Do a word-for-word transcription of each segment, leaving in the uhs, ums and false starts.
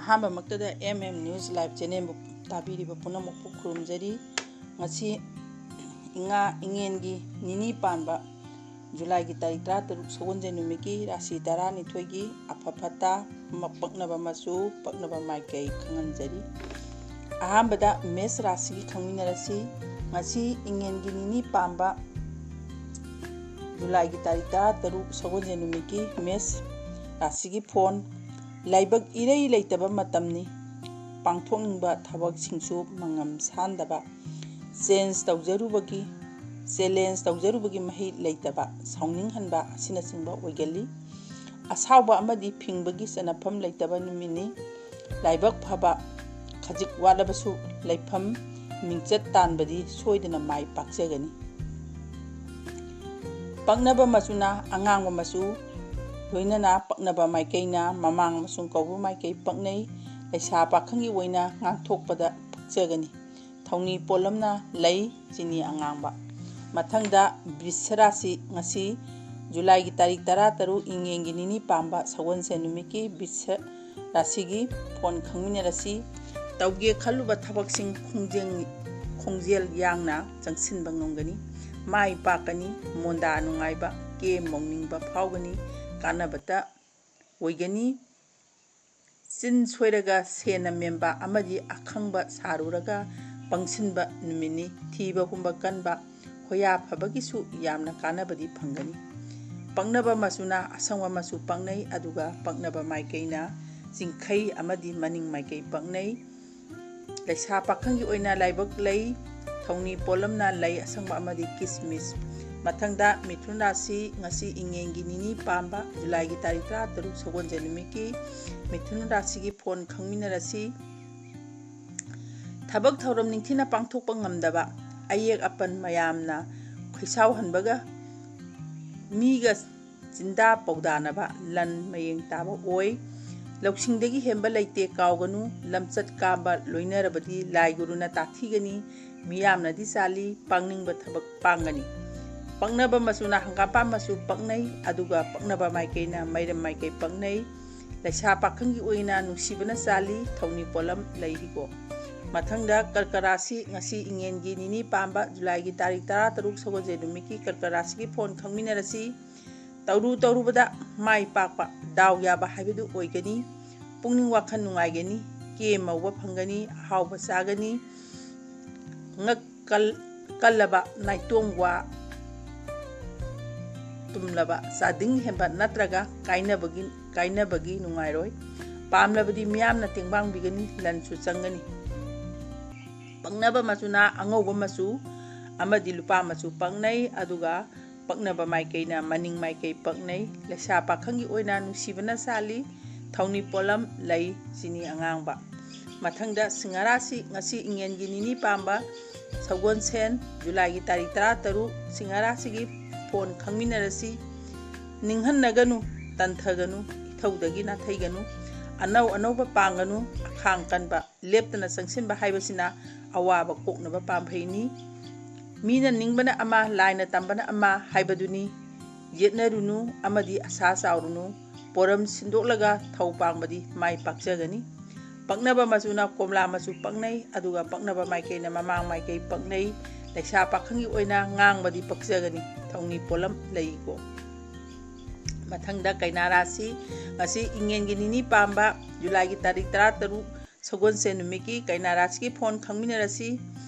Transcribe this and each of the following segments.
ꯑꯍꯥꯟꯕꯃꯛꯇꯗ M M News Live Channelꯕꯨ ꯇꯥꯕꯤꯔꯤꯕ ꯄꯨꯝꯅꯃꯛꯄꯨ ꯈꯨꯔꯨꯝꯖꯔꯤ꯫ ꯉꯁꯤ ꯏꯉꯥ ꯏꯉꯦꯟꯒꯤ ꯅꯤꯅꯤ ꯄꯥꯟꯕ ꯖꯨꯂꯥꯏꯒꯤ ꯇꯥꯔꯤꯛ ꯇꯔꯥꯇꯔꯨꯛ ꯁꯒꯣꯜꯁꯦꯟ ꯅꯨꯃꯤꯠꯀꯤ ꯔꯥꯁꯤ ꯇꯔꯥꯅꯤꯊꯣꯏꯒꯤ ꯑꯐ ꯐꯠꯇ, ꯄꯛꯅꯕ ꯃꯆꯨ, ꯄꯛꯅꯕ ꯃꯥꯏꯀꯩ ꯈꯪꯍꯟꯖꯔꯤ꯫ ꯑꯍꯥꯟꯕꯗ ꯃꯦꯁ ꯔꯥꯁꯤꯒꯤ ꯈꯪꯃꯤꯟꯅꯔꯁꯤ꯫ ꯉꯁꯤ ꯏꯉꯦꯟꯒꯤ ꯅꯤꯅꯤ ꯄꯥꯟꯕ ꯖꯨꯂꯥꯏꯒꯤ ꯇꯥꯔꯤꯛ ꯇꯔꯥꯇꯔꯨꯛ ꯁꯒꯣꯜꯁꯦꯟ ꯅꯨꯃꯤꯠꯀꯤ ꯃꯦꯁ ꯔꯥꯁꯤꯒꯤ ꯐꯣꯟ: ꯂꯥꯏꯕꯛ ꯏꯔꯩ ꯂꯩꯇꯕ ꯃꯇꯝꯅꯤ꯫ ꯄꯥꯡꯊꯣꯛꯅꯤꯡꯕ ꯊꯕꯛꯁꯤꯡꯁꯨ ꯃꯉꯝ ꯁꯥꯟꯗꯕ, ꯆꯦꯟꯖ ꯇꯧꯖꯔꯨꯕꯒꯤ ꯆꯦꯂꯦꯟꯖ ꯇꯧꯖꯔꯨꯕꯒꯤ ꯃꯍꯩ ꯂꯩꯇꯕ, ꯁꯥꯎꯅꯤꯡꯍꯟꯕ ꯑꯁꯤꯅꯆꯤꯡꯕ ꯑꯣꯏꯒꯜꯂꯤ꯫ ꯑꯁꯥꯎꯕ ꯑꯃꯗꯤ ꯐꯤꯡꯕꯒꯤ ꯆꯅꯐꯝ ꯂꯩꯇꯕ ꯅꯨꯃꯤꯠꯅꯤ꯫ ꯂꯥꯏꯕꯛ ꯐꯕ ꯈꯖꯤꯛ ꯋꯥꯠꯂꯕꯁꯨ ꯂꯩꯐꯝ ꯃꯤꯡꯆꯠ ꯇꯥꯟꯕꯗꯤ ꯁꯣꯏꯗꯅ ꯃꯥꯏ ꯄꯥꯛꯆꯒꯅꯤ꯫ ꯄꯛꯅꯕ ꯃꯆꯨꯅ ꯑꯉꯥꯡꯕ ꯃꯆꯨ, ꯂꯣꯏꯅꯅ ꯄꯛꯅꯕ ꯃꯥꯏꯀꯩꯅ ꯃꯃꯥꯡ ꯑꯃꯁꯨꯡ ꯀꯧꯕ꯭ꯔꯨ ꯃꯥꯏꯀꯩ ꯄꯛꯅꯩ꯫ ꯂꯩꯁꯥ ꯄꯥꯈꯪꯒꯤ ꯑꯣꯏꯅ ꯉꯥꯡꯊꯣꯛꯄꯗ ꯄꯛꯆꯒꯅꯤ꯫ ꯊꯧꯅꯤ ꯄꯣꯠꯂꯝꯅ ꯂꯩ, ꯆꯤꯅꯤ ꯑꯉꯥꯡꯕ꯫ ꯃꯊꯪꯗ ꯕ꯭ꯔꯤꯁ ꯔꯥꯁꯤ: ꯉꯁꯤ ꯖꯨꯂꯥꯏꯒꯤ ꯇꯥꯔꯤꯛ ꯇꯔꯥꯇꯔꯨꯛ, ꯏꯉꯦꯟꯒꯤ ꯅꯤꯅꯤ ꯄꯥꯟꯕ ꯁꯒꯣꯜꯁꯦꯟ ꯅꯨꯃꯤꯠꯀꯤ ꯕ꯭ꯔꯤꯁ ꯔꯥꯁꯤꯒꯤ ꯐꯣꯟ ꯈꯪꯃꯤꯟꯅꯔꯁꯤ꯫ ꯇꯧꯒꯦ ꯈꯜꯂꯨꯕ ꯊꯕꯛꯁꯤꯡ ꯈꯣꯡꯖꯦꯜ, ꯈꯣꯡꯖꯦꯜ ꯌꯥꯡꯅ ꯆꯪꯁꯤꯟꯕ ꯉꯝꯒꯅꯤ꯫ ꯃꯥꯏ ꯄꯥꯛꯀꯅꯤ꯫ ꯃꯣꯟꯗꯥ ꯅꯨꯡꯉꯥꯏꯕ, ꯀꯦ ꯃꯧꯅꯤꯡꯕ ꯐꯥꯎꯒꯅꯤ꯫ ꯀꯥꯟꯅꯕꯇ ꯑꯣꯏꯒꯅꯤ꯫ ꯆꯤꯟ ꯁꯣꯏꯔꯒ ꯁꯦꯟꯅ ꯃꯦꯟꯕ ꯑꯃꯗꯤ ꯑꯈꯪꯕ ꯁꯥꯔꯨꯔꯒ ꯄꯪꯁꯤꯟꯕ ꯅꯨꯃꯤꯠꯅꯤ꯫ ꯊꯤꯕ ꯍꯨꯝꯕ ꯀꯟꯕ, ꯍꯣꯌꯥ ꯐꯕꯒꯤꯁꯨ ꯌꯥꯝꯅ ꯀꯥꯟꯅꯕꯗꯤ ꯐꯪꯒꯅꯤ꯫ ꯄꯛꯅꯕ ꯃꯆꯨꯅ ꯑꯁꯪꯕ ꯃꯆꯨ ꯄꯛꯅꯩ, ꯑꯗꯨꯒ ꯄꯛꯅꯕ ꯃꯥꯏꯀꯩꯅ ꯆꯤꯡꯈꯩ ꯑꯃꯗꯤ ꯃꯅꯤꯡ ꯃꯥꯏꯀꯩ ꯄꯛꯅꯩ꯫ ꯂꯩꯁꯥ ꯄꯥꯈꯪꯒꯤ ꯑꯣꯏꯅ ꯂꯥꯏꯕꯛ ꯂꯩ꯫ ꯊꯧꯅꯤ ꯄꯣꯠꯂꯝꯅ ꯂꯩ ꯑꯁꯪꯕ ꯑꯃꯗꯤ ꯀꯤꯁꯃꯤꯁ꯫ ꯃꯊꯪꯗ ꯃꯤꯊꯨꯟ ꯔꯥꯁꯤ: ꯉꯁꯤ ꯏꯉꯦꯟꯒꯤ ꯅꯤꯅꯤ ꯄꯥꯟꯕ ꯖꯨꯂꯥꯏꯒꯤ ꯇꯥꯔꯤꯛ ꯇꯔꯥꯇꯔꯨꯛ ꯁꯒꯣꯜꯁꯦꯟ ꯅꯨꯃꯤꯠꯀꯤ ꯃꯤꯊꯨꯟ ꯔꯥꯁꯤꯒꯤ ꯐꯣꯟ ꯈꯪꯃꯤꯟꯅꯔꯁꯤ꯫ ꯊꯕꯛ ꯊꯧꯔꯝ ꯅꯤꯡꯊꯤꯅ ꯄꯥꯡꯊꯣꯛꯄ ꯉꯝꯗꯕ, ꯑꯌꯦꯛ ꯑꯄꯟ ꯃꯌꯥꯝꯅ ꯈꯣꯏꯁꯥꯎꯍꯟꯕꯒ ꯃꯤꯒ ꯆꯤꯟꯗꯥ ꯄꯧꯗꯥꯅꯕ ꯂꯟ ꯃꯌꯦꯡ ꯇꯥꯕ ꯑꯣꯏ꯫ ꯂꯧꯁꯤꯡꯗꯒꯤ ꯍꯦꯟꯕ ꯂꯩꯇꯦ ꯀꯥꯎꯒꯅꯨ꯫ ꯂꯝꯆꯠ ꯀꯥꯕ ꯂꯣꯏꯅꯔꯕꯗꯤ ꯂꯥꯏ ꯒꯨꯔꯨꯅ ꯇꯥꯛꯊꯤꯒꯅꯤ꯫ ꯃꯤꯌꯥꯝꯅꯗꯤ ꯆꯥꯜꯂꯤ, ꯄꯥꯡꯅꯤꯡꯕ ꯊꯕꯛ ꯄꯥꯡꯒꯅꯤ꯫ ꯄꯛꯅꯕ ꯃꯆꯨꯅ ꯍꯪꯒꯥꯝꯄꯥꯟ ꯃꯆꯨ ꯄꯛꯅꯩ, ꯑꯗꯨꯒ ꯄꯛꯅꯕ ꯃꯥꯏꯀꯩꯅ ꯃꯩꯔꯝ ꯃꯥꯏꯀꯩ ꯄꯛꯅꯩ꯫ ꯂꯩꯁꯥ ꯄꯥꯈꯪꯒꯤ ꯑꯣꯏꯅ ꯅꯨꯡꯁꯤꯕꯅ ꯆꯥꯜꯂꯤ, ꯊꯧꯅꯤ ꯄꯣꯠꯂꯝ ꯂꯩ ꯍꯤꯒꯣꯛ꯫ ꯃꯊꯪꯗ ꯀꯔꯀꯔꯥꯁꯤ, ꯉꯁꯤ ꯏꯉꯦꯟꯒꯤ ꯅꯤꯅꯤ ꯄꯥꯟꯕ ꯖꯨꯂꯥꯏꯒꯤ ꯇꯥꯔꯤꯛ ꯇꯔꯥ ꯇꯔꯨꯛ ꯁꯒꯣꯜꯁꯦꯟ ꯅꯨꯃꯤꯠꯀꯤ ꯀꯔꯀꯔꯥꯁꯤꯒꯤ ꯐꯣꯟ ꯈꯪꯃꯤꯟꯅꯔꯁꯤ꯫ ꯇꯧꯔꯨ ꯇꯧꯔꯨꯕꯗ ꯃꯥꯏ ꯄꯥꯛꯄ, ꯗꯥꯎ ꯌꯥꯕ ꯍꯥꯏꯕꯗꯨ ꯑꯣꯏꯒꯅꯤ꯫ ꯄꯨꯛꯅꯤꯡ ꯋꯥꯈꯜ ꯅꯨꯡꯉꯥꯏꯒꯅꯤ, ꯀꯦ ꯃꯧꯕ ꯐꯪꯒꯅꯤ, ꯑꯍꯥꯎꯕ ꯆꯥꯒꯅꯤ꯫ ꯉꯛ ꯀꯜ-, ꯀꯜꯂꯕ ꯅꯥꯏꯇꯣꯝ ꯋꯥ ꯇꯨꯝꯂꯕ ꯆꯥꯗꯤꯡ ꯍꯦꯟꯕ ꯅꯠꯇ꯭ꯔꯒ ꯀꯥꯏꯅꯕꯒꯤ, ꯀꯥꯏꯅꯕꯒꯤ ꯅꯨꯡꯉꯥꯏꯔꯣꯏ꯫ ꯄꯥꯝꯂꯕꯗꯤ ꯃꯤꯌꯥꯝꯅ ꯇꯦꯡꯕꯥꯡꯕꯤꯒꯅꯤ, ꯂꯟꯁꯨ ꯆꯪꯒꯅꯤ꯫ ꯄꯛꯅꯕ ꯃꯆꯨꯅ ꯑꯉꯧꯕ ꯃꯆꯨ ꯑꯃꯗꯤ ꯂꯨꯄꯥ ꯃꯆꯨ ꯄꯛꯅꯩ, ꯑꯗꯨꯒ ꯄꯛꯅꯕ ꯃꯥꯏꯀꯩꯅ ꯃꯅꯤꯡ ꯃꯥꯏꯀꯩ ꯄꯛꯅꯩ꯫ ꯂꯩꯁꯥ ꯄꯥꯈꯪꯒꯤ ꯑꯣꯏꯅ ꯅꯨꯡꯁꯤꯕꯅ ꯁꯥꯠꯂꯤ, ꯊꯧꯅꯤ ꯄꯣꯠꯂꯝ ꯂꯩ, ꯆꯤꯅꯤ ꯑꯉꯥꯡꯕ꯫ ꯃꯊꯪꯗ ꯁꯤꯡꯍꯥꯔꯥꯁꯤ, ꯉꯁꯤ ꯏꯉꯦꯟꯒꯤ ꯅꯤꯅꯤ ꯄꯥꯟꯕ ꯁꯒꯣꯜꯁꯦꯟ, ꯖꯨꯂꯥꯏꯒꯤ ꯇꯥꯔꯤꯛ ꯇꯔꯥ ꯇꯔꯨꯛ, ꯁꯤꯡꯍꯥꯔꯥꯁꯤꯒꯤ ꯐꯣꯟ ꯈꯪꯃꯤꯟꯅꯔꯁꯤ꯫ ꯅꯤꯡꯍꯟꯅꯒꯅꯨ, ꯇꯟꯊꯒꯅꯨ, ꯏꯊꯧꯗꯒꯤ ꯅꯥꯊꯩꯒꯅꯨ, ꯑꯅꯧ ꯑꯅꯧꯕ ꯄꯥꯡꯒꯅꯨ, ꯑꯈꯥꯡ ꯀꯟꯕ, ꯂꯦꯞꯇꯅ ꯆꯪꯁꯤꯟꯕ ꯍꯥꯏꯕꯁꯤꯅ ꯑꯋꯥꯕ ꯀꯣꯛꯅꯕ ꯄꯥꯝꯕꯩꯅꯤ꯫ ꯃꯤꯅ ꯅꯤꯡꯕꯅ ꯑꯃ, ꯂꯥꯏꯅ ꯇꯝꯕꯅ ꯑꯃ ꯍꯥꯏꯕꯗꯨꯅꯤ꯫ ꯌꯦꯠꯅꯔꯨꯅꯨ ꯑꯃꯗꯤ ꯑꯁꯥ ꯆꯥꯎꯔꯨꯅꯨ꯫ ꯄꯣꯔꯝ ꯁꯤꯟꯗꯣꯛꯂꯒ ꯊꯧ ꯄꯥꯡꯕꯗꯤ ꯃꯥꯏ ꯄꯥꯛꯆꯒꯅꯤ꯫ ꯄꯛꯅꯕ ꯃꯆꯨꯅ ꯀꯣꯝꯂꯥ ꯃꯆꯨ ꯄꯛꯅꯩ, ꯑꯗꯨꯒ ꯄꯛꯅꯕ ꯃꯥꯏꯀꯩꯅ ꯃꯃꯥꯡ ꯃꯥꯏꯀꯩ ꯄꯛꯅꯩ꯫ ꯂꯩꯁꯥ ꯄꯥꯈꯪꯒꯤ ꯑꯣꯏꯅ ꯉꯥꯡꯕꯗꯤ ꯄꯛꯆꯒꯅꯤ꯫ ꯊꯧꯅꯤ ꯄꯣꯠꯂꯝ ꯂꯩꯀꯣ꯫ ꯃꯊꯪꯗ ꯀꯩꯅꯥ ꯔꯥꯁꯤ, ꯉꯁꯤ ꯏꯉꯦꯟꯒꯤ ꯅꯤꯅꯤ ꯄꯥꯟꯕ ꯖꯨꯂꯥꯏꯒꯤ ꯇꯥꯔꯤꯛ ꯇꯔꯥ ꯇꯔꯨꯛ ꯁꯒꯣꯜꯁꯦꯟ ꯅꯨꯃꯤꯠꯀꯤ ꯀꯩꯅꯥ ꯔꯥꯁꯤꯒꯤ ꯐꯣꯟ ꯈꯪꯃꯤꯟꯅꯔꯁꯤ꯫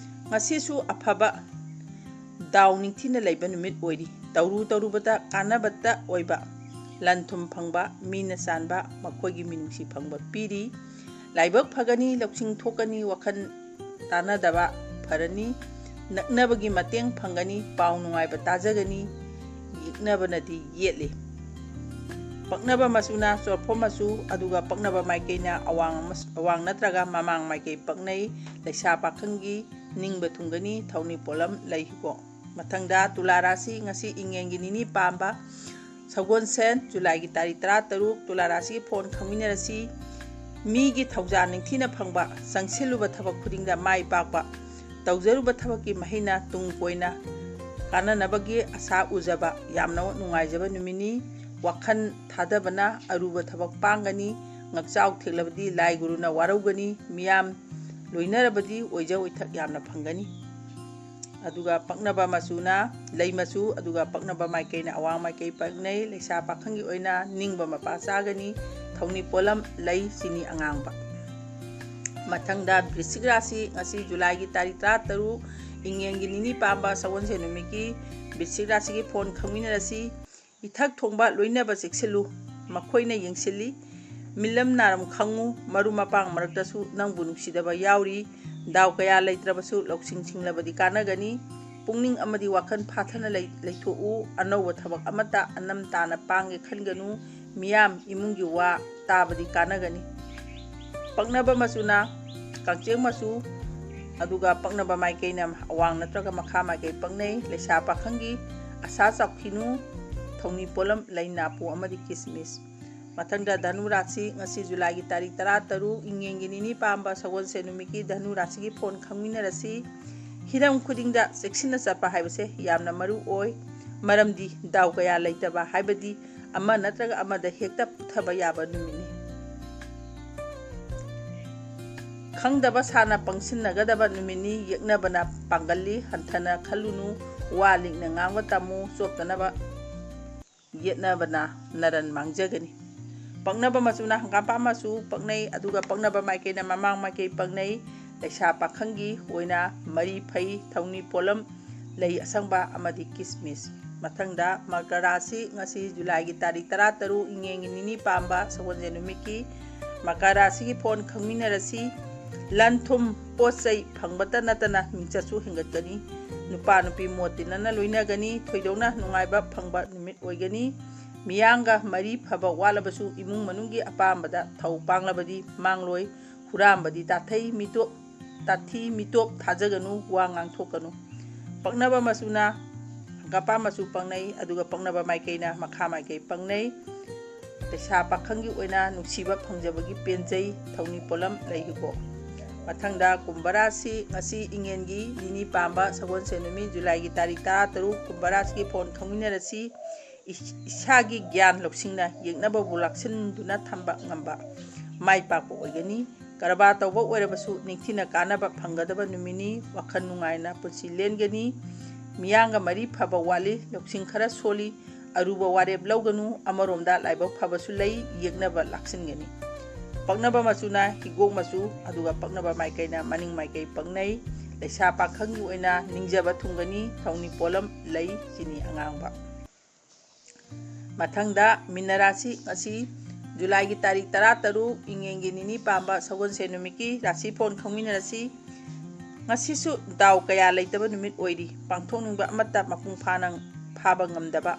ꯉꯁꯤꯁꯨ ꯑꯐꯕ ꯗꯥꯎ ꯅꯤꯡꯊꯤꯅ ꯂꯩꯕ ꯅꯨꯃꯤꯠ ꯑꯣꯏꯔꯤ꯫ ꯇꯧꯔꯨ ꯇꯧꯔꯨꯕꯗ ꯀꯥꯟꯅꯕꯇ ꯑꯣꯏꯕ, ꯂꯟ ꯊꯨꯝ ꯐꯪꯕ, ꯃꯤꯅ ꯆꯥꯟꯕ, ꯃꯈꯣꯏꯒꯤ ꯃꯤꯅꯨꯡꯁꯤ ꯐꯪꯕ ꯄꯤꯔꯤ꯫ ꯂꯥꯏꯕꯛ ꯐꯒꯅꯤ, ꯂꯧꯁꯤꯡ ꯊꯣꯛꯀꯅꯤ, ꯋꯥꯈꯜ ꯇꯥꯟꯅꯗꯕ ꯐꯔꯅꯤ꯫ ꯅꯛꯅꯕꯒꯤ ꯃꯇꯦꯡ ꯐꯪꯒꯅꯤ, ꯄꯥꯎ ꯅꯨꯡꯉꯥꯏꯕ ꯇꯥꯖꯒꯅꯤ꯫ ꯌꯦꯛꯅꯕꯅꯗꯤ ꯌꯦꯠꯂꯤ꯫ ꯄꯛꯅꯕ ꯃꯆꯨꯅ ꯆꯣꯔꯐꯣꯟ ꯃꯆꯨ, ꯑꯗꯨꯒ ꯄꯛꯅꯕ ꯃꯥꯏꯀꯩꯅ ꯑꯋꯥꯡ ꯑꯃꯁ-, ꯑꯋꯥꯡ ꯅꯠꯇ꯭ꯔꯒ ꯃꯃꯥꯡ ꯃꯥꯏꯀꯩ ꯄꯛꯅꯩ꯫ ꯂꯩꯁꯥ ꯄꯥꯈꯪꯒꯤ ꯅꯤꯡꯕ ꯊꯨꯡꯒꯅꯤ, ꯊꯧꯅꯤ ꯄꯣꯠꯂꯝ ꯂꯩ ꯍꯤꯒꯣꯛ꯫ ꯃꯊꯪꯗ ꯇꯨꯂꯥ ꯔꯥꯁꯤ, ꯉꯁꯤ ꯏꯉꯦꯟꯒꯤ ꯅꯤꯅꯤ ꯄꯥꯟꯕ ꯁꯒꯣꯜꯁꯦꯟ, ꯖꯨꯂꯥꯏꯒꯤ ꯇꯥꯔꯤꯛ ꯇꯔꯥ ꯇꯔꯨꯛ, ꯇꯨꯂꯥ ꯔꯥꯁꯤꯒꯤ ꯐꯣꯟ ꯈꯪꯃꯤꯟꯅꯔꯁꯤ꯫ ꯃꯤꯒꯤ ꯊꯧꯖꯥꯜ ꯅꯤꯡꯊꯤꯅ ꯐꯪꯕ, ꯆꯪꯁꯤꯜꯂꯨꯕ ꯊꯕꯛ ꯈꯨꯗꯤꯡꯗ ꯃꯥꯏ ꯄꯥꯛꯄ, ꯇꯧꯖꯔꯨꯕ ꯊꯕꯛꯀꯤ ꯃꯍꯩꯅ ꯇꯨꯡ ꯀꯣꯏꯅ ꯀꯥꯟꯅꯅꯕꯒꯤ ꯑꯁꯥ ꯎꯖꯕ, ꯌꯥꯝꯅ ꯅꯨꯡꯉꯥꯏꯖꯕ ꯅꯨꯃꯤꯠꯅꯤ꯫ ꯋꯥꯈꯜ ꯊꯥꯗꯕꯅ ꯑꯔꯨꯕ ꯊꯕꯛ ꯄꯥꯡꯒꯅꯤ꯫ ꯉꯛꯆꯥꯎ ꯊꯦꯛꯂꯕꯗꯤ ꯂꯥꯏ ꯒꯨꯔꯨꯅ ꯋꯥꯔꯧꯒꯅꯤ꯫ ꯃꯤꯌꯥꯝ ꯂꯣꯏꯅꯔꯕꯗꯤ ꯑꯣꯏꯖ ꯑꯣꯏꯊꯛ ꯌꯥꯝꯅ ꯐꯪꯒꯅꯤ꯫ ꯑꯗꯨꯒ ꯄꯛꯅꯕ ꯃꯆꯨꯅ ꯂꯩ ꯃꯆꯨ, ꯑꯗꯨꯒ ꯄꯛꯅꯕ ꯃꯥꯏꯀꯩꯅ ꯑꯋꯥꯡ ꯃꯥꯏꯀꯩ ꯄꯛꯅꯩ꯫ ꯂꯩꯁꯥ ꯄꯥꯈꯪꯒꯤ ꯑꯣꯏꯅ ꯅꯤꯡꯕ ꯃꯄꯥ ꯆꯥꯒꯅꯤ꯫ ꯊꯧꯅꯤ ꯄꯣꯂꯝ ꯂꯩ ꯆꯤꯅꯤ ꯑꯉꯥꯡꯕ꯫ ꯃꯊꯪꯗ ꯕ꯭ꯔꯤꯁꯤꯛ ꯔꯥꯁꯤ, ꯉꯁꯤ ꯖꯨꯂꯥꯏꯒꯤ ꯇꯥꯔꯤꯛ ꯇꯔꯥꯇꯔꯨꯛ, ꯏꯉꯦꯟꯒꯤ ꯅꯤꯅꯤ ꯄꯥꯟꯕ ꯁꯒꯣꯜꯁꯦꯟ ꯅꯨꯃꯤꯠꯀꯤ ꯕ꯭ꯔꯤꯁꯤꯛ ꯔꯥꯁꯤꯒꯤ ꯐꯣꯟ ꯈꯪꯃꯤꯟꯅꯔꯁꯤ꯫ ꯏꯊꯛ ꯊꯣꯡꯕ ꯂꯣꯏꯅꯕ ꯆꯦꯛꯁꯤꯜꯂꯨ, ꯃꯈꯣꯏꯅ ꯌꯦꯡꯁꯤꯜꯂꯤ꯫ ꯃꯤꯂꯝ ꯅꯥꯔꯝ ꯈꯪꯉꯨ, ꯃꯔꯨꯞ ꯃꯄꯥꯡ ꯃꯔꯛꯇꯁꯨ ꯅꯪꯕꯨ ꯅꯨꯡꯁꯤꯗꯕ ꯌꯥꯎꯔꯤ꯫ ꯗꯥꯎ ꯀꯌꯥ ꯂꯩꯇ꯭ꯔꯕꯁꯨ ꯂꯧꯁꯤꯡ ꯁꯤꯡꯂꯕꯗꯤ ꯀꯥꯟꯅꯒꯅꯤ꯫ ꯄꯨꯛꯅꯤꯡ ꯑꯃꯗꯤ ꯋꯥꯈꯜ ꯐꯥꯊꯅ ꯂꯩ-, ꯂꯩꯊꯣꯛꯎ꯫ ꯑꯅꯧꯕ ꯊꯕꯛ ꯑꯃꯠꯇ ꯑꯅꯝ ꯇꯥꯅ ꯄꯥꯡꯒꯦ ꯈꯟꯒꯅꯨ꯫ ꯃꯤꯌꯥꯝ ꯏꯃꯨꯡꯒꯤ ꯋꯥ ꯇꯥꯕꯗꯤ ꯀꯥꯟꯅꯒꯅꯤ꯫ ꯄꯛꯅꯕ ꯃꯆꯨꯅ ꯀꯥꯡꯆꯦꯡ ꯃꯆꯨ, ꯑꯗꯨꯒ ꯄꯛꯅꯕ ꯃꯥꯏꯀꯩꯅ ꯑꯋꯥꯡ ꯅꯠꯇ꯭ꯔꯒ ꯃꯈꯥ ꯃꯥꯏꯀꯩ ꯄꯛꯅꯩ꯫ ꯂꯩꯁꯥ ꯄꯥꯈꯪꯒꯤ ꯑꯁꯥ ꯆꯥꯎꯈꯤꯅꯨ꯫ ꯊꯧꯅꯤ ꯄꯣꯂꯝ ꯂꯩ ꯅꯥꯄꯨ ꯑꯃꯗꯤ ꯀꯤꯁꯃꯤꯁ꯫ ꯃꯊꯪꯗ ꯙꯅꯨ ꯔꯥꯁꯤ, ꯉꯁꯤ ꯖꯨꯂꯥꯏꯒꯤ ꯇꯥꯔꯤꯛ ꯇꯔꯥꯇꯔꯨꯛ, ꯏꯉꯦꯟꯒꯤ ꯅꯤꯅꯤ ꯄꯥꯟꯕ ꯁꯒꯣꯜꯁꯦꯟ ꯅꯨꯃꯤꯠꯀꯤ ꯙꯅꯨ ꯔꯥꯁꯤꯒꯤ ꯐꯣꯟ ꯈꯪꯃꯤꯟꯅꯔꯁꯤ꯫ ꯍꯤꯔꯝ ꯈꯨꯗꯤꯡꯗ ꯆꯦꯛꯁꯤꯟꯅ ꯆꯠꯄ ꯍꯥꯏꯕꯁꯦ ꯌꯥꯝꯅ ꯃꯔꯨ ꯑꯣꯏ, ꯃꯔꯝꯗꯤ ꯗꯥꯎ ꯀꯌꯥ ꯂꯩꯇꯕ ꯍꯥꯏꯕꯗꯤ ꯑꯃ ꯅꯠꯇ꯭ꯔꯒ ꯑꯃꯗ ꯍꯦꯛꯇ ꯄꯨꯊꯕ ꯌꯥꯕ ꯅꯨꯃꯤꯠꯅꯤ꯫ ꯈꯪꯗꯕ ꯁꯥꯅ ꯄꯪꯁꯤꯟꯅꯒꯗꯕ ꯅꯨꯃꯤꯠꯅꯤ꯫ ꯌꯦꯛꯅꯕꯅ ꯄꯥꯡꯒꯜꯂꯤ, ꯍꯟꯊꯅ ꯈꯜꯂꯨꯅꯨ꯫ ꯋꯥ ꯂꯤꯛꯅ ꯉꯥꯡꯕ ꯇꯝꯃꯨ, ꯆꯣꯞꯇꯅꯕ ꯌꯦꯠꯅꯕꯅ ꯅꯔꯟ ꯃꯥꯡꯖꯒꯅꯤ꯫ ꯄꯛꯅꯕ ꯃꯆꯨꯅ ꯍꯪꯒꯥꯝꯄꯥꯝ ꯃꯆꯨ ꯄꯛꯅꯩ, ꯑꯗꯨꯒ ꯄꯛꯅꯕ ꯃꯥꯏꯀꯩꯅ ꯃꯃꯥꯡ ꯃꯥꯏꯀꯩ ꯄꯛꯅꯩ꯫ ꯂꯩꯁꯥ ꯄꯥꯈꯪꯒꯤ ꯑꯣꯏꯅ ꯃꯔꯤ ꯐꯩ, ꯊꯧꯅꯤ ꯄꯣꯂꯝ ꯂꯩ ꯑꯁꯪꯕ ꯑꯃꯗꯤ ꯀꯤꯁꯃꯤꯁ꯫ ꯃꯊꯪꯗ ꯃꯀꯔ ꯔꯥꯁꯤ, ꯉꯁꯤ ꯖꯨꯂꯥꯏꯒꯤ ꯇꯥꯔꯤꯛ ꯇꯔꯥꯇꯔꯨꯛ, ꯏꯉꯦꯟꯒꯤ ꯅꯤꯅꯤ ꯄꯥꯟꯕ ꯁꯒꯣꯜꯁꯦꯟ ꯅꯨꯃꯤꯠꯀꯤ ꯃꯀꯔ ꯔꯥꯁꯤꯒꯤ ꯐꯣꯟ ꯈꯪꯃꯤꯟꯅꯔꯁꯤ꯫ ꯂꯟ ꯊꯨꯝ ꯄꯣꯠ ꯆꯩ ꯐꯪꯕꯇ ꯅꯠꯇꯅ ꯃꯤꯡꯆꯠꯁꯨ ꯍꯦꯟꯒꯠꯀꯅꯤ꯫ ꯅꯨꯄꯥ ꯅꯨꯄꯤ ꯃꯣꯠ ꯇꯤꯟꯅꯅ ꯂꯣꯏꯅꯒꯅꯤ꯫ ꯊꯣꯏꯗꯣꯛꯅ ꯅꯨꯡꯉꯥꯏꯕ ꯐꯪꯕ ꯅꯨꯃꯤꯠ ꯑꯣꯏꯒꯅꯤ꯫ ꯃꯤꯌꯥꯝꯒ ꯃꯔꯤ ꯐꯕ ꯋꯥꯠꯂꯕꯁꯨ ꯏꯃꯨꯡ ꯃꯅꯨꯡꯒꯤ ꯑꯄꯥꯝꯕꯗ ꯊꯧ ꯄꯥꯡꯂꯕꯗꯤ ꯃꯥꯡꯂꯣꯏ꯫ ꯍꯨꯔꯥꯝꯕꯗꯤ ꯇꯥꯊꯩ ꯃꯤꯇꯣꯞ, ꯇꯥꯊꯤ ꯃꯤꯇꯣꯞ ꯊꯥꯖꯒꯅꯨ, ꯋꯥ ꯉꯥꯡꯊꯣꯛꯀꯅꯨ꯫ ꯄꯛꯅꯕ ꯃꯆꯨꯅ ꯍꯪꯒꯥꯝꯄꯥꯝ ꯃꯆꯨ ꯄꯛꯅꯩ, ꯑꯗꯨꯒ ꯄꯛꯅꯕ ꯃꯥꯏꯀꯩꯅ ꯃꯈꯥ ꯃꯥꯏꯀꯩ ꯄꯛꯅꯩ꯫ ꯂꯩꯁꯥ ꯄꯥꯈꯪꯒꯤ ꯑꯣꯏꯅ ꯅꯨꯡꯁꯤꯕ ꯐꯪꯖꯕꯒꯤ ꯄꯦꯟꯖꯩ꯫ ꯊꯧꯅꯤ ꯄꯣꯂꯝ ꯂꯩ ꯍꯤꯒꯣꯛ꯫ ꯃꯊꯪꯗ ꯀꯨꯝꯚ ꯔꯥꯁꯤ, ꯉꯁꯤ ꯏꯉꯦꯟꯒꯤ ꯅꯤꯅꯤ ꯄꯥꯟꯕ ꯁꯒꯣꯜꯁꯦꯟ ꯅꯨꯃꯤꯠ, ꯖꯨꯂꯥꯏꯒꯤ ꯇꯥꯔꯤꯛ ꯇꯔꯥꯇꯔꯨꯛ, ꯀꯨꯝꯚ ꯔꯥꯁꯤꯒꯤ ꯐꯣꯟ ꯈꯪꯃꯤꯟꯅꯔꯁꯤ꯫ ꯏꯁꯥꯒꯤ ꯒ꯭ꯌꯥꯟ ꯂꯧꯁꯤꯡꯅ ꯌꯦꯛꯅꯕꯕꯨ ꯂꯥꯛꯁꯤꯟꯗꯨꯅ ꯊꯝꯕ ꯉꯝꯕ, ꯃꯥꯏ ꯄꯥꯛꯄ ꯑꯣꯏꯒꯅꯤ꯫ ꯀꯔꯕꯥꯔ ꯇꯧꯕ ꯑꯣꯏꯔꯕꯁꯨ ꯅꯤꯡꯊꯤꯅ ꯀꯥꯟꯅꯕ ꯐꯪꯒꯗꯕ ꯅꯨꯃꯤꯠꯅꯤ꯫ ꯋꯥꯈꯜ ꯅꯨꯡꯉꯥꯏꯅ ꯄꯨꯟꯁꯤ ꯂꯦꯟꯒꯅꯤ꯫ ꯃꯤꯌꯥꯝꯒ ꯃꯔꯤ ꯐꯕ ꯋꯥꯠꯂꯤ꯫ ꯂꯧꯁꯤꯡ ꯈꯔ ꯁꯣꯜꯂꯤ꯫ ꯑꯔꯨꯕ ꯋꯥꯔꯦꯞ ꯂꯧꯒꯅꯨ꯫ ꯑꯃꯔꯣꯝꯗ ꯂꯥꯏꯕꯛ ꯐꯕꯁꯨ ꯂꯩ꯫ ꯌꯦꯛꯅꯕ ꯂꯥꯛꯁꯤꯟꯒꯅꯤ꯫ ꯄꯛꯅꯕ ꯃꯆꯨꯅ ꯍꯤꯒꯣꯛ ꯃꯆꯨ, ꯑꯗꯨꯒ ꯄꯛꯅꯕ ꯃꯥꯏꯀꯩꯅ ꯃꯅꯤꯡ ꯃꯥꯏꯀꯩ ꯄꯛꯅꯩ꯫ ꯂꯩꯁꯥ ꯄꯥꯈꯪꯒꯤ ꯑꯣꯏꯅ ꯅꯤꯡꯖꯕ ꯊꯨꯡꯒꯅꯤ꯫ ꯊꯧꯅꯤ ꯄꯣꯠꯂꯝ ꯂꯩ, ꯆꯤꯅꯤ ꯑꯉꯥꯡꯕ꯫ ꯃꯊꯪꯗ ꯃꯤꯅ ꯔꯥꯁꯤ꯫ ꯉꯁꯤ ꯖꯨꯂꯥꯏꯒꯤ ꯇꯥꯔꯤꯛ ꯇꯔꯥꯇꯔꯨꯛ, ꯏꯉꯦꯟꯒꯤ ꯅꯤꯅꯤ ꯄꯥꯟꯕ ꯁꯒꯣꯜꯁꯦꯟ ꯅꯨꯃꯤꯠꯀꯤ ꯔꯥꯁꯤꯐꯣꯟ ꯈꯪꯃꯤꯟꯅꯔꯁꯤ꯫ ꯉꯁꯤꯁꯨ ꯗꯥꯎ ꯀꯌꯥ ꯂꯩꯇꯕ ꯅꯨꯃꯤꯠ ꯑꯣꯏꯔꯤ꯫ ꯄꯥꯡꯊꯣꯛꯅꯤꯡꯕ ꯑꯃꯠꯇ ꯃꯄꯨꯡ ꯐꯥꯅ ꯐꯥꯕ ꯉꯝꯗꯕ,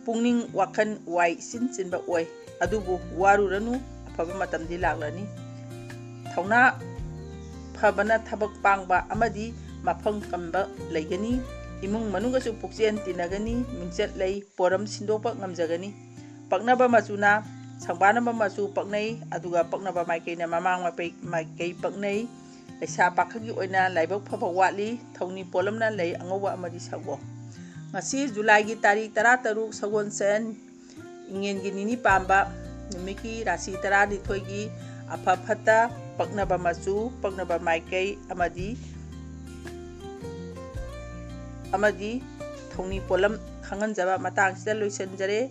ꯄꯨꯛꯅꯤꯡ ꯋꯥꯈꯜ ꯋꯥꯏ ꯏꯆꯤꯟ ꯆꯤꯟꯕ ꯑꯣꯏ꯫ ꯑꯗꯨꯕꯨ ꯋꯥꯔꯨꯔꯅꯨ, ꯑꯐꯕ ꯃꯇꯝꯗꯤ ꯂꯥꯛꯂꯅꯤ꯫ ꯊꯧꯅꯥ ꯐꯕꯅ ꯊꯕꯛ ꯄꯥꯡꯕ ꯑꯃꯗꯤ ꯃꯐꯝ ꯀꯟꯕ ꯂꯩꯒꯅꯤ꯫ ꯏꯃꯨꯡ ꯃꯅꯨꯡꯒꯁꯨ ꯄꯨꯛꯆꯦꯜ ꯇꯤꯟꯅꯒꯅꯤ꯫ ꯃꯤꯡꯆꯠ ꯂꯩ꯫ ꯄꯣꯔꯝ ꯁꯤꯟꯗꯣꯛꯄ ꯉꯝꯖꯒꯅꯤ꯫ ꯄꯛꯅꯕ ꯃꯆꯨꯅ ꯁꯪꯕꯥꯅꯕ ꯃꯆꯨ ꯄꯛꯅꯩ, ꯑꯗꯨꯒ ꯄꯛꯅꯕ ꯃꯥꯏꯀꯩꯅ ꯃꯃꯥꯡ ꯃꯥꯏꯀꯩ ꯄꯛꯅꯩ꯫ ꯂꯩꯁꯥ ꯄꯥꯈꯪꯒꯤ ꯑꯣꯏꯅ ꯂꯥꯏꯕꯛ ꯐꯕ ꯋꯥꯠꯂꯤ꯫ ꯊꯧꯅꯤ ꯄꯣꯠꯂꯝꯅ ꯂꯩ ꯑꯉꯧꯕ ꯑꯃꯗꯤ ꯁꯪꯒꯣꯝ꯫ ꯉꯁꯤ ꯖꯨꯂꯥꯏꯒꯤ ꯇꯥꯔꯤꯛ ꯇꯔꯥꯇꯔꯨꯛ, ꯁꯒꯣꯜꯁꯦꯟ, ꯏꯉꯦꯟꯒꯤ ꯅꯤꯅꯤ ꯄꯥꯟꯕ ꯅꯨꯃꯤꯠꯀꯤ ꯔꯥꯁꯤ ꯇꯔꯥꯅꯤꯊꯣꯏꯒꯤ ꯑꯐ ꯐꯠꯇ, ꯄꯛꯅꯕ ꯃꯆꯨ, ꯄꯛꯅꯕ ꯃꯥꯏꯀꯩ ꯑꯃꯗꯤ, ꯑꯃꯗꯤ ꯊꯧꯅꯤ ꯄꯣꯠꯂꯝ ꯈꯪꯍꯟꯖꯕ ꯃꯇꯥꯡꯁꯤꯗ ꯂꯣꯏꯁꯤꯟꯖꯔꯦ꯫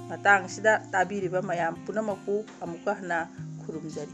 ꯃꯇꯥꯡꯁꯤꯗ ꯇꯥꯕꯤꯔꯤꯕ ꯃꯌꯥꯝ ꯄꯨꯝꯅꯃꯛꯄꯨ ꯑꯃꯨꯛꯀ ꯍꯟꯅ ꯈꯨꯔꯨꯝꯖꯔꯤ꯫